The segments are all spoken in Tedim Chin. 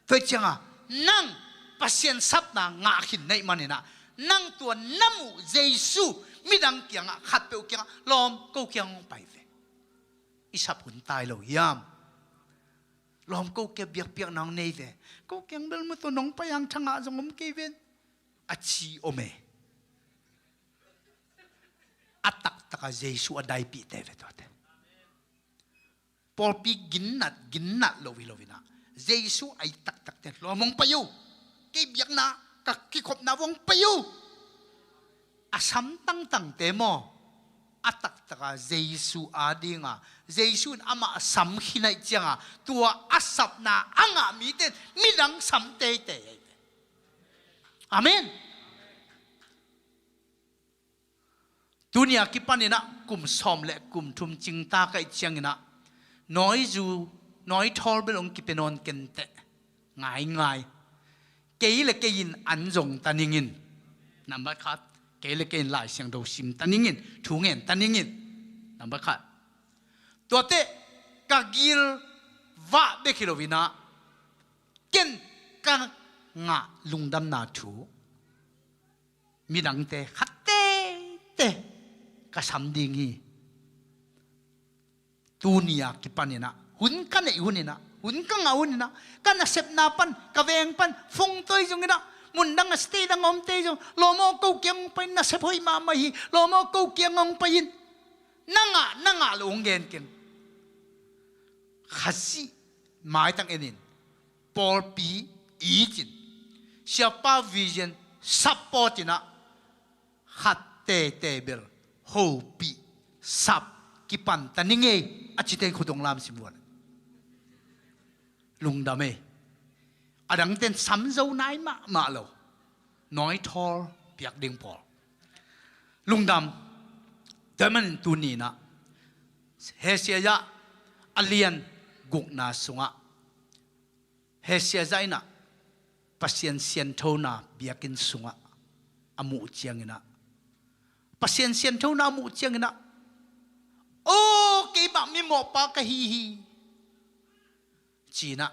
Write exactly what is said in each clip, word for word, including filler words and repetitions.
Tua ciangah nang Pasian sapna ngah khin na hih maninah, nang tua na muh Jesu midang kiangah, khatpeuh kiangah, lawm ko kiang hong pai ve. I sap hun tai lo hiam? Lawm ko kia biakpiakna hong nei ve. Ko kiang bel mu tawh nong pai ang thangah zong om kei ven, a ci om e. A taktaka Jesu a daipihte ve tuate. Pawlpi ginnat ginnat lo hi loinah, Jesu a i taktakte lawm hong pai uh. Kei biakna, ka kikhopna hong pai uh. A sam tangtangte maw, a taktaka Jesu adinga, Jesu in amah sam khin ahih cianga, tua a sapna a ngah mite in midang sam teitei ahi ve. Amen. Tuni a kipaninah kum sawm le kum thum cingta ka hih cianginah, nawizu, nawithawl bel hong kipia nawn kenteh. Ngaingai. Kei le kei in an zong ta ningin. Nambat khat. Kei le kei in Lai Siangtho sim ta ningin, thu ngen ta ningin. Nambat khat. Tuate ka gil vah bek hi loinah, ken ka ngah lungdamna thu midangte khat teitei ka sam ding hi. Tuni a kipaninah, hun ka neih huninah, hun ka ngah huninah, ka nasepna pan, ka veng pan, phone tawh hi zonginah, mundang a state dang a omte hi zong, lawm aw ko kiang hong pai in, nasep hoih mahmah hi, lawm aw ko kiang hong pai in. Na ngah, na ngah lo hong gen keng. Khazih maitang enin, pawlpi itin, siapa vision support inah, khat teitei bel hopih, sap, kipan ta ning ei, a cite in khut hong lamsim vuan. Lungdam ei. A dangten sam zo nai mahmah lo. Nawithawl piak ding pawl. Lungdam. Tua manin tuninah, Hesekiah a lian gukna sungah, Hesekiah inah Pasian sianthona biakinn sungah a muh cianginah, Pasian sianthona a muh cianginah, aw, keimah mimawhpa ka hi hi, ci-inah,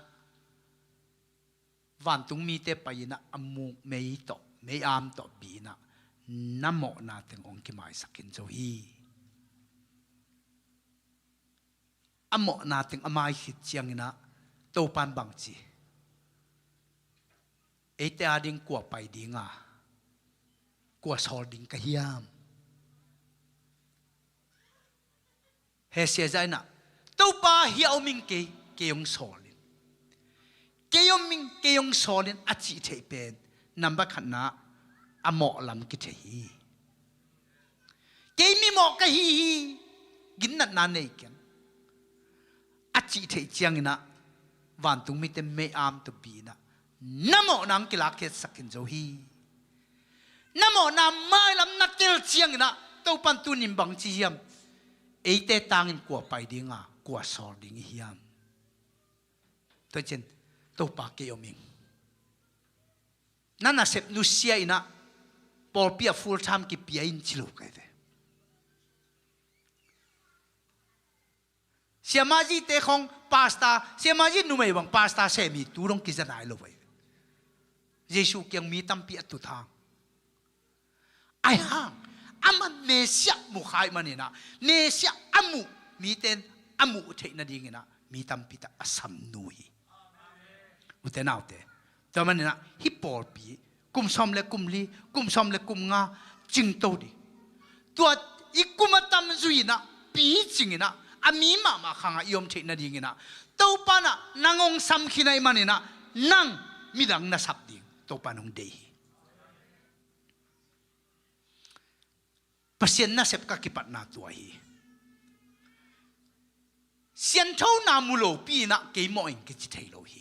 vantung mite pai-inah a muk mei tawh, mei-am tawh bi-inah, na mawhna teng hong kimaisak khin zo hi. A mawhna teng a mai khit cianginah, Topan bangci, eite ading kua pai dinga, kua sawl ding ka hiam? Hesekiah inah, Topa, hih a om ing kei, kei hong sawl in. Kei om ing, kei hong sawl in, a cih theih pen, nambat khatna, a mawh lam kithei hi. Kei mimawh ka hi hi, ginnatna nei keng, a cih theih cianginah, vantung mite mei-am tawh bi-inah, na mawhna hong kilakkhiatsak khin zo hi. Na mawhna mailam na tel cianginah, Topan tunin bangci hiam? Eite tangin kua pai dinga, kua sawl ding i hiam? Tua cian, Topa, kei om ing. Na nasep nusia inah, pawlpi ah full time kipia in ci lo kai ve. Siamazite khong pastor, siamazi numei bang pastor sem hi, tu dong kiza nai lo ve. Jesu kiang mi tampi a tut hang. Ahi hang, aman Messiah mu kha ahih maninah, Messiah a muh mite in a muh theih nadinginah, mi tampi tak a samnu hi. Ute naute, tua maninah, hih pawlpi kum sawm le kum li, kum sawm le kum nga cingto ding. Tua i kum a tam zui-inah, picinginah, a mi mahmah khangah i om theih nadinginah, Topa inah nang hong sam khin ahih maninah, nang midang na sap ding Topa in hong deih hi. Pasian nasep ka kipatna tua hi. Sianthona mu lopi inah kei mawh ing kici thei lo hi.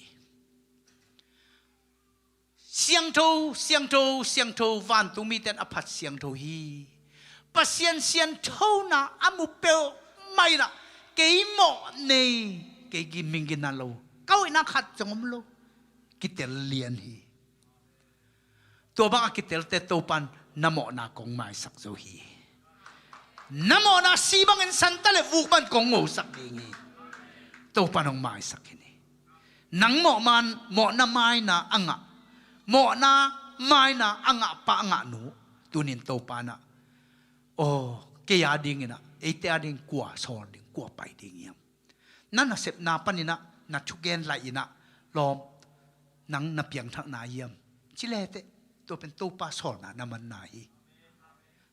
Siangtho, siangtho, siangtho, vantung mite in a phat siangtho hi. Pasian sianthona a mu peuhmah inah kei mawh nei, kei gim mingginna lo, ka hoihna khat zong om lo. Kitel lian hi. Tua bang a kitelte Topan na mawhna kong maisak zo hi. Na mawhna si bangin santa le vuk bang kong ngosak ding hi. Topan hong maisak khin hi. Nang mawhman, mawhna maina a ngah, mawhna maina a ngah pa, a ngah nu, tunin Topa in ah, aw, kei a dingin ah, eite a dingin kua sawl ding, kua pai ding hiam? Na nasepna panin ah, na thugen laih in ah, lawm, nang na piangthakna hiam? Ci le teh, tua pen Topa sawlna na manna hi.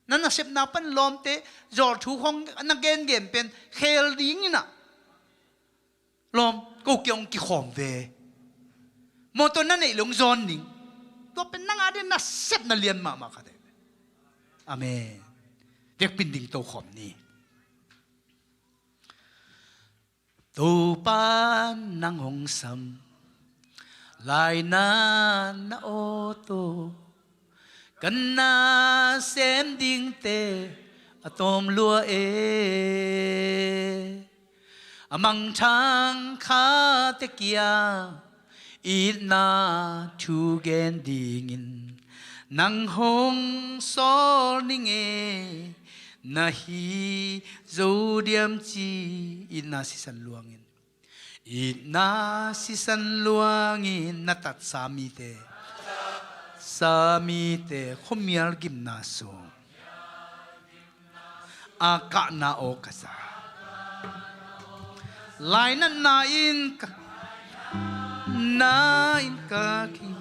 Na nasepna pan lawmte, zawlthu khong na gengen pen khel dingin ah, lawm, ko kiang hong kikhawm ve. Mawtaw na neih leh hong zawn ning. Tua pen nang a dingin nasepna lian mahmah khat hi. Amen. Vekpi-in ding to khawm ni. Topa nang hong sam, laina na awt uh, ka nasem dingte a tawm lua e. A mangthang khate kiang itna thu gen dingin nang hong sawl ning e, na hi zo diam ci. Itna sisan luangin, itna sisan luangin na tatsa mite, sa mite khuamial gimna sung a kahna aw ka za. Lainatna in ka, na in ka ki,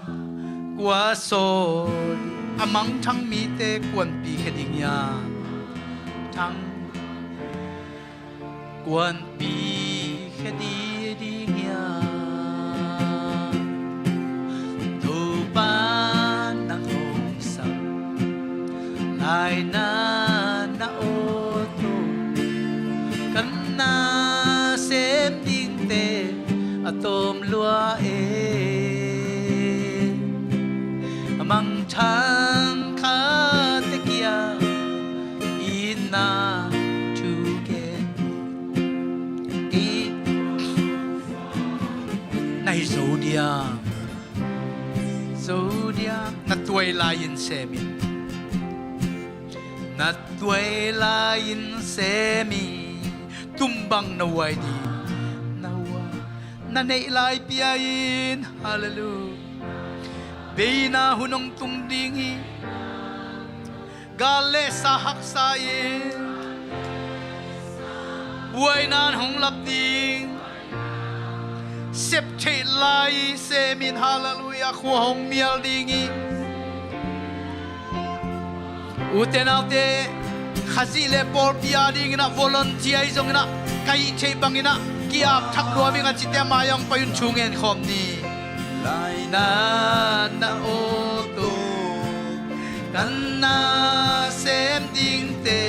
kua sawl, a mangthang mite kuanpi khe ding hiam? Thang kuanpi khe ding hiam? Topa nang hong sam, laina na awt uh, ka nasem dingte a tawm lua e. A mangthang khate kiang itna thu gen. Kei na hi zo diam, zo diam. Na tuai lai-in sem in, na tuai lai-in sem in. Tum bang na huai ding, na huai, na neih lai pia in. Halleluiah. Beina hun hong tung ding hi. Gal le sa haksa in, buaina in hong lap ding. Sep theih lai sem in. Halleluiah. Khua hong mial ding hi. Ute naute, Khazih le pawlpi a dingin ah volunteer hi zongin ah, ka hih theih bangin ah ki-ap thak nuam ing a cite, a mai-ah hong pai un, thu ngen khawm ni. Laina na awt uh, ka nasem dingte,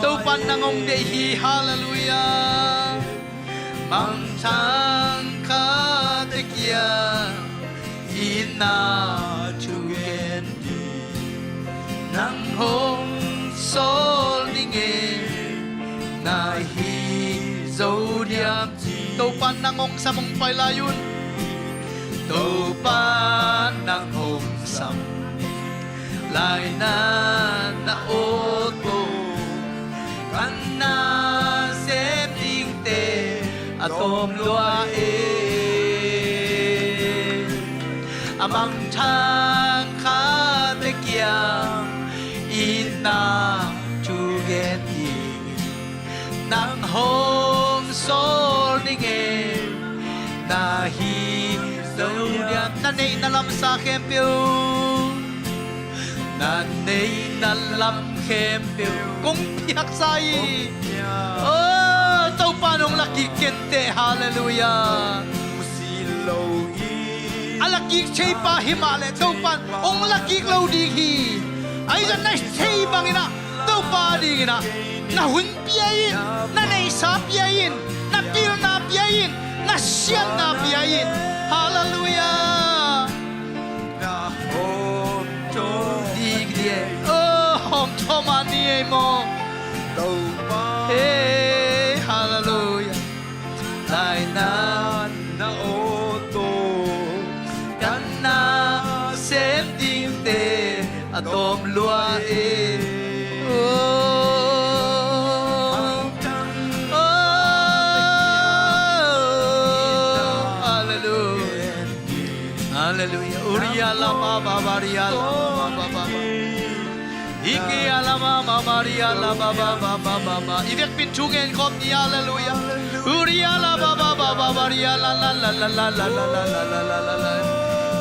Topa nang hong deih hi. Halleluiah. Mangthang khate kiang itna thu gen ding, nang hong sawl ning e, na hi zo diam ci. Topa nang hong sam, hong pai lai un. Topa nang hong sam, laina na awt uh, ka nasem dingte a tawm lua e. A mangthang khate kiang itna thu gen ding, nang hong sawl ning e, na hi zo diam. Na neih na lamsa khempeuh, na neih na lam khempeuh kong piaksa hi. Oh, Topa in hong lakik kenteh. Halleluiah. A lakik theipa hi mah leh Topa in hong lakik lo ding hi. Ahi zongin na thei bangin ah Topa dingin ah na hun pia in, na neihsa pia in, na pilna pia in, na siatna pia in. Halleluiah. Na hawm thawm ding hi e. Oh, hawm thawm a ni ei maw? Topa. Hey, halleluiah. Laina na awt uh, ka nasem dingte a tawm lua e. Oh, oh, Halleluia. Uria la ba ba ba ria la ba ba ba ba. Ikia la ma ma ma ria la ba ba ba ba ba ba. I vekpi in thu gen khawm ni. Halleluia. Uria la ba ba ba ba ba ria la la la la la la la la la la la la.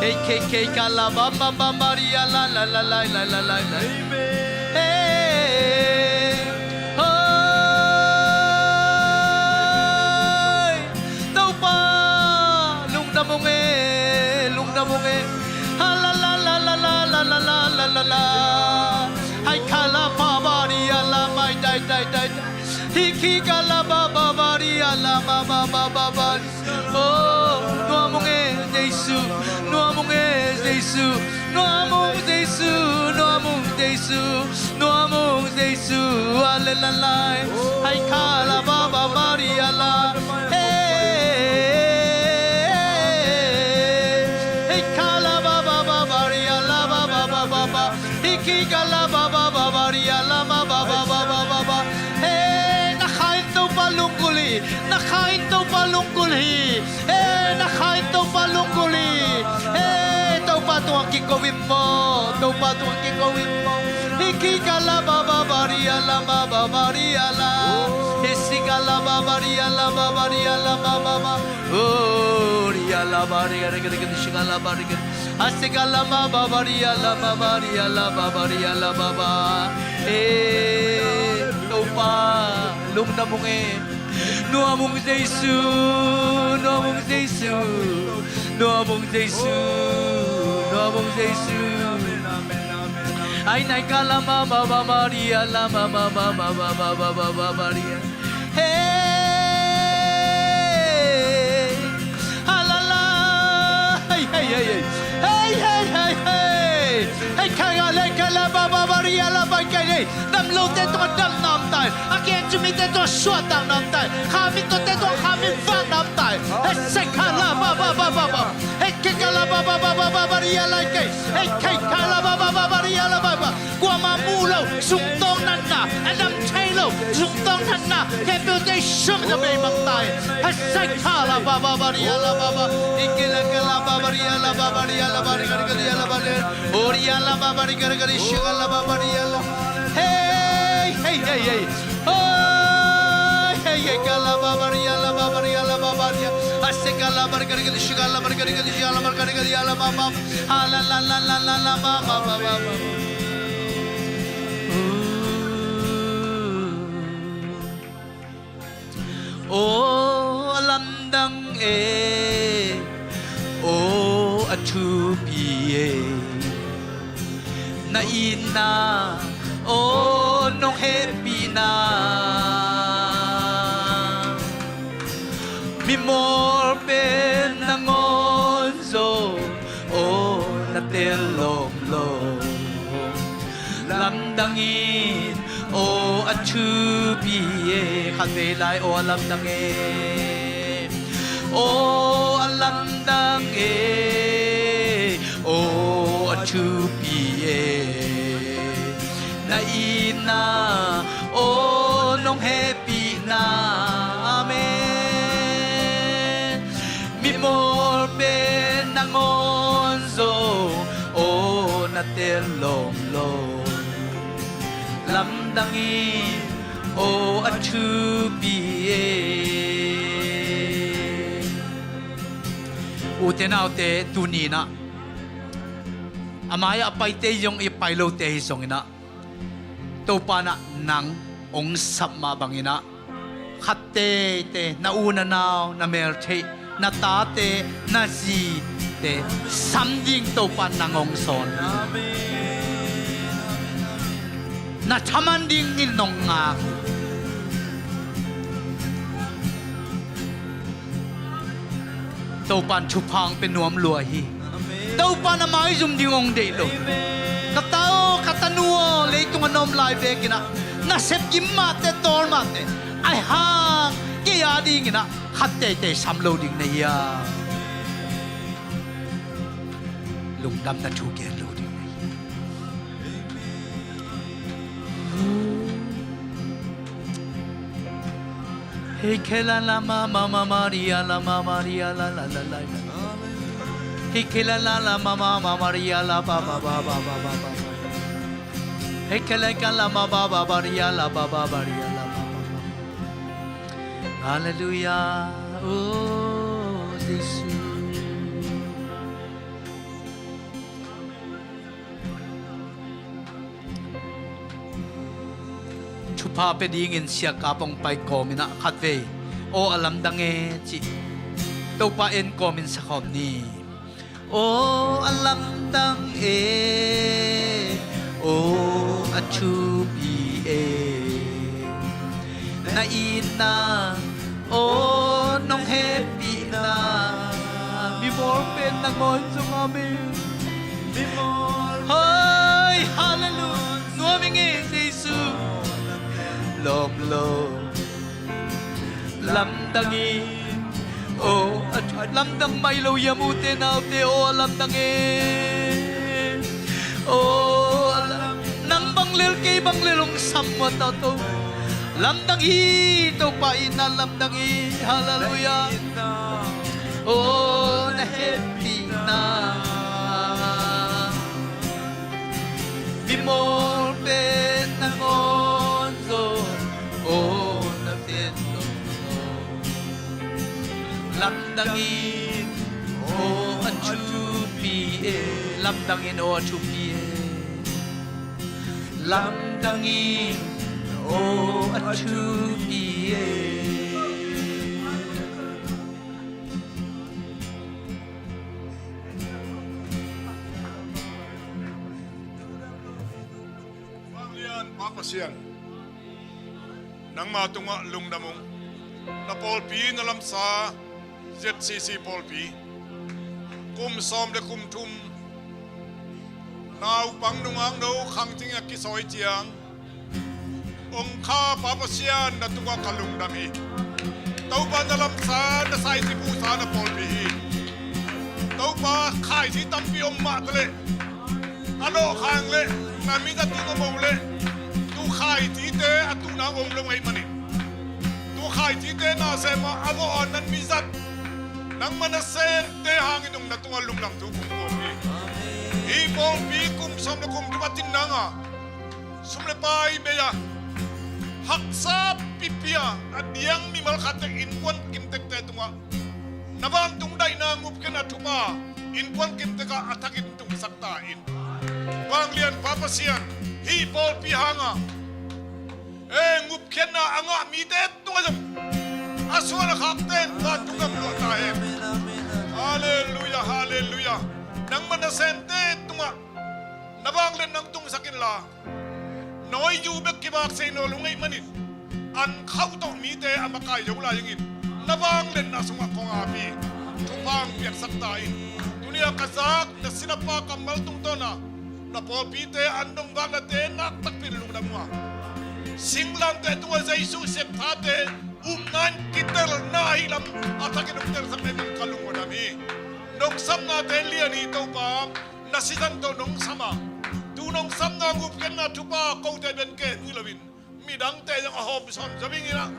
Hey, hey, hey, ka la ba ba ba ba ria la la la la la la la la la. Hey. Hey. Topa, lungdam ung e, lungdam ung e. Ha la la la la la la la la la la la. Hai ka la ba ba ri a la mai dai dai dai dai. Hi ki ka la ba ba ba ri a la ma ma ba ba ba. Oh, nuam ung e Jesu, nuam ung e Jesu, nuam ung Jesu, nuam ung Jesu. Nuam ung Jesu, a le la lai. Hai ka la ba ba ba ri a la. Hey, hey, ka la ba ba ba ba ri a la ba ba ba ba ba. Hi ki ka la ba ba ba ba ri a la ma ba ba ba ba ba ba. Hey, na kha in Topa lunggulh hi, na kha in Topa lunggulh hi. Hey, na kha in Topa lunggulh hi. Hey, Topa tungah kiko in maw, Topa tungah kiko in maw. Hi ki ka la ba ba ba ri a la ba ba ba ri a la. Hi si ka la ba ba ri a la ba ba ri a la ba ba ba. Oh, ri a la ba ri a ri a ri a si ka la ba ri a. A si ka la ma ba ba ri a la ma ba ri a la ba ba ri a la ba ba. Hey, Topa, lungdam ung e. Nuam ung Jesu, nuam ung Jesu, nuam ung Jesu, nuam ung Jesu. Ai nai ka la ma ma ma ma ri a la ma ma ma ma ma ma ma ma ma ma ri a. Hey, ha la la. Hey, hey, hey, hey. Hey, hey, hey, hey. Hey, ka la le ka la ba ba ba ri a la ba ka le. Dam lote tungah damna om ta in, a kiang cimite tungah suahtakna om ta in, khamit lote tungah khamit vakna om ta in. Hei, sekha la ba ba ba ba ba. Hei, kekha la ba ba ba ba ba ba ria lai kei. Hei, kekha la ba ba ba ba ria la ba ba. Kuamah muh loh sungtawng natna, a dam thei loh sungtawng natna, khempeuhte i sum na bei mang ta in. Hei, sekha la ba ba ba ria la ba ba. Ikila kala ba ba ria la ba ba ria la ba ria la ba ria. Oria la ba ba ria la ba ba ria la. Hey, hey, hey, hey. Oh, hey, hey, kala ba ba ria la ba ba ria la ba ba ria. Ase kala ba ria la shika la ba ria la shika la ba ria la ba ba. Ah, la la la la la la ba ba ba ba ba. Aw a lamdang e, aw a thupi e, na itna, aw nong hehpihna. Mimawl pen nangawn zaw, aw na tel lawm lo. Lamdang in aw a thupi e. Khatvei lai, aw a lamdang e. Aw a lamdang e. Aw a thupi e. Na itna, aw nong hehpihna. Amen. Mimawl pen nangawn zaw, aw na tel lawm lo. Lamdang in aw a thupi e. Ute naute, tuni-in ah a mai-ah a paite zong, i pai lote hi zongin ah, Topa in ah nang hong sap mah bangin ah, khat teitei, na u na nau, na meltheih, na tate, na zite sam ding Topa in nang hong sawn. Na thaman ding in nong ngak. Topa in thupha hong pia nuam lua hi. Topa in a maizum ding hong deih lo. Ka ta aw, ka tanu aw, leitungah na om lai vekin ah, na sep gim mahte, tawl mahte, ahi hang kei a dingin ah khat teitei sam lo ding na hi a, lungdamna thu gen lo ding na hi. Hey, khe la la ma ma ma ma ria la ma ma ria la la la la la. Hikela la la ma ma ma Maria la ba ba ba ba ba ba ba. Hikela ka la ma ba ba Maria la ba ba Maria la ba ba ba. Hallelujah. Oh, Jesu. Thupha pia dingin siakap hong pai kawmin ah khatvei aw a lamdang e cih Topa en kawmin sakhawm ni. Aw a lamdang e, aw a thupi e. Na itna, aw nong hehpihna, mimawl pen nangawn zong, amen. Hai, hallelujah. Nuam ing e Jesu. Lawm lo. Lamdang in, aw a thu, lamdang mai lo hiam ute naute, aw a lamdang e. Aw a lam, nang bang lel kei bang lel hong sam uh a, Topa. Lamdang hi, Topa itna lamdang hi. Hallelujah. Aw na hehpihna, mimawl pen nangawn zong, aw na pen zong. Lamdang in, aw a thupi e. Lamdang in, aw a thupi e. Lamdang in, aw a thupi e. Vanglian Pa Pasian, nangma tungah lungdam ung. Na pawlpi na lamsa, Z C C pawlpi, kum sawm le kum thum, naupang nungak no khangcing a kisawi ciang hong kha Pa Pasian, na tungah ka lungdam hi. Topa na lamsa, na saisi pusa na pawlpi hi. Topa khaisi tampi om mah taleh, a lawhkhang le na mizat in om lo le, tu khaisite a tuhna om lo ngei manin, tu khaisite na sem a, a vawh a nan mizat, nangma nasemte hangin hong na tungah lungdam thu kong ko hi. Hih pawlpi kum sawm le kum thum a tin nang a, sum le pai bei a, haksa pipi a, a diang mimal khat tek innkuan kimtekte tungah na vantung daihna ngupkhiatna thupha innkuan kimtek ah a thakin tungsak ta in. Vanglian Pa Pasian, hih pawlpi hang a, e, ngupkhiatna a ngah mite tungah zong a suan a khakte in vantung gam luah ta hen. Halleluiah, halleluiah. Nangma nasemte tungah na vangliatna hong tungsak inla, nawi zu bek kivak sei nawn lo ngei manin, an khauh tawh mite a makai zo lai dingin na vangliatna sungah kong ap hi. Thupha hong piaksak ta in. Tuni a ka zak na sinapa kammal tungtawn a na pawlpite an dong vaknate nak takpi in lungdam ung a, singlamteh tungah Jesu septhate upna in kitelna ahi lam a thakin hong telsak ahih man ka lungdam hi. Nong samnate lian hi Topa. Na sisan tawh nong sam a, tu nong samna ngupkhiatna thupha kote bek kem hi loin, midangte zong a hawm sawn zo dingin ah,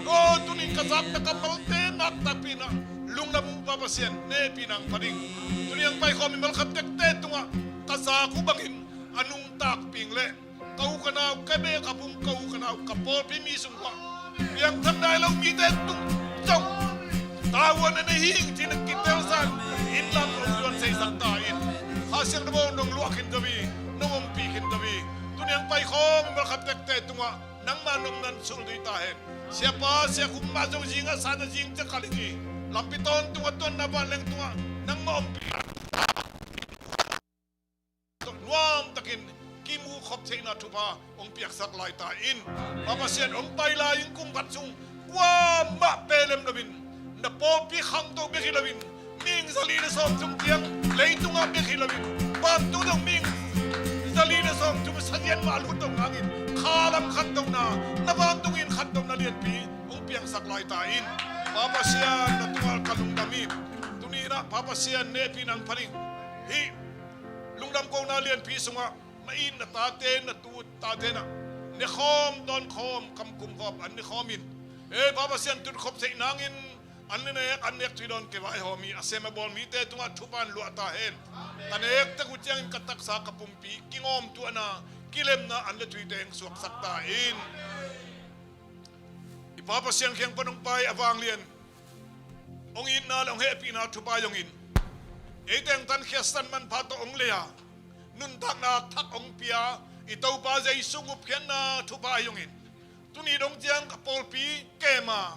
aw tuni in ka zakna kammalte nak takpi in ah lungdam ung Pa Pasian, na hehpihna hong phat ing. Tuni hong paikhawm mimal khat tekte tungah ka zak uh bangin a nungtakpih ing leh ka u ka nau, ka beh ka phung, ka u ka nau, ka pawlpi mi sung uah piangthak nai lo mite tung zong tavuan a nei hi ing ci-in a kitelsa in, inn lam hong zuan seisak ta in. Kha Siangtho nong luah khin zo hi, nong ompih khin zo hi. Tuni hong paikhawm mimal khat tekte tungah nangma nopna in sulzui ta hen. Siapa, Sia Khum mah zong zingah sa na zing ciang kal hi. Lampi tawntung a tuanna vanleng tungah nangma ompih tawh nuamtakin kimu khop theihna thupha hong piaksak lai ta in. Pa Pasian, hong pai lai-in kum khat sung kuamah pia lem loin, na pawlpi khangto bek hi loin, mihing zali le sawmthum ciang leitungah bek hi loin, vantung zong mihing zali le sawmthum sazian mah a lut dong hangin khalam khantohna, na vantungin khantohna lianpi hong piangsak lai ta in. Pa Pasian, na tungah ka lungdam hi. Tuni in ah Pa Pasian, na hehpihna hong phat ing. Hih lungdam kohna lianpi sungah mah in na tate, na tu tate in ah nekhawm dawnkhawm kamkumkhawm an nekhawm in, e Pa Pasian, tutkhop theih nangin An le nek, an nek tui dawn kei vaihawm hi. A sem a bawl mite tungah thupha in luah ta hen. Ka nek tek uh ciangin ka taksa ka pumpi kingawmtuahna, kilemna an le tui teng suaksak ta in. I Pa Pasian kiang pan hong pai a vanglian, hong itna le hong hehpihna thupha zongin ei teng tan khiasan manpha tawh hong lei a, nuntakna thak hong pia i Topa Jesu gupkhiatna thupha zongin tuni dong ciang ka pawlpi kem a,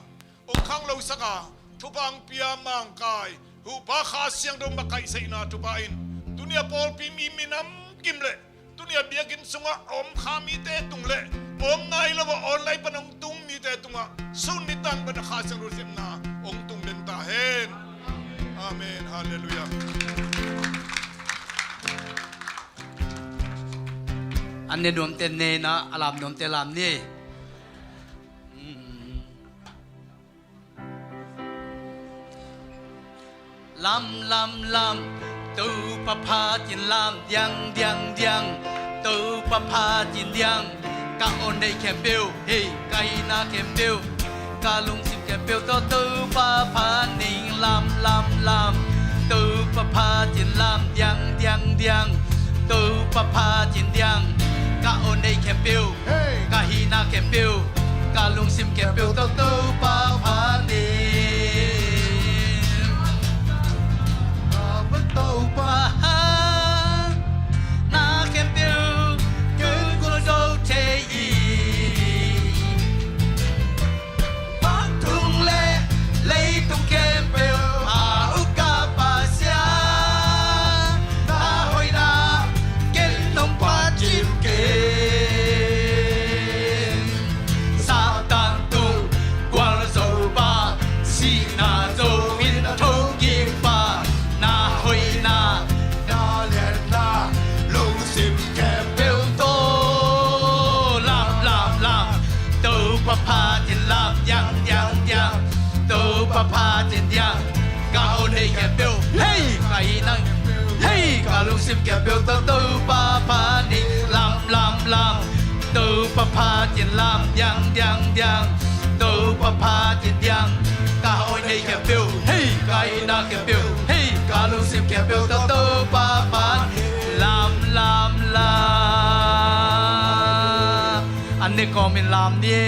hong khanglosak a, thupha hong pia Mangkai Huhpa Kha Siangtho makaihsakna thupha in tuni a pawlpi mi minam kim le tuni a biakinn sungah a om Kha mite tung le a om nai lo a online pan hong tung mite tungah sun nitang pan a Kha Siangtho sepna hong tung den ta hen. Amen. Halleluiah. An ne nuamte ne in ah, a lam nuamte lam ni. Lam, lam, lam, Topa phat in lam, diang, diang, diang, Topa phat in diang, ka aw nei khempeuh, hei, ka hihna khempeuh, ka lungsim khempeuh tawh Topa phat ning, lam, lam, lam, Topa phat in lam, diang, diang, diang, Topa phat in diang, ka aw nei khempeuh, ka hihna khempeuh, ka lungsim khempeuh tawh Topa phat ning. Topa phat na khempeuh, kei kul zo thei hi. Vantung le leitung khempeuh a uk a Pasian, na hoihna ken nong phat cim kei. Satan tung gualzo pa, sihna zo in thokik pa, na hoihna, na lianna, lungsim khempeuh tawh lam, lam, lam, Topa phat in lam, diang, diang, diang, Topa phat in diang, ka aw nei khempeuh, hei, ka hihna, hei, ka lungsim khempeuh tawh Topa phat ning, lam, lam, lam, Topa phat in lam, diang, diang, diang, Topa phat in diang, ka aw nei khempeuh, hei, ka hihna khempeuh, hei, ka lungsim khempeuh tawh Topa phat ning, lam, lam, lam. An ne kawmin lam ni.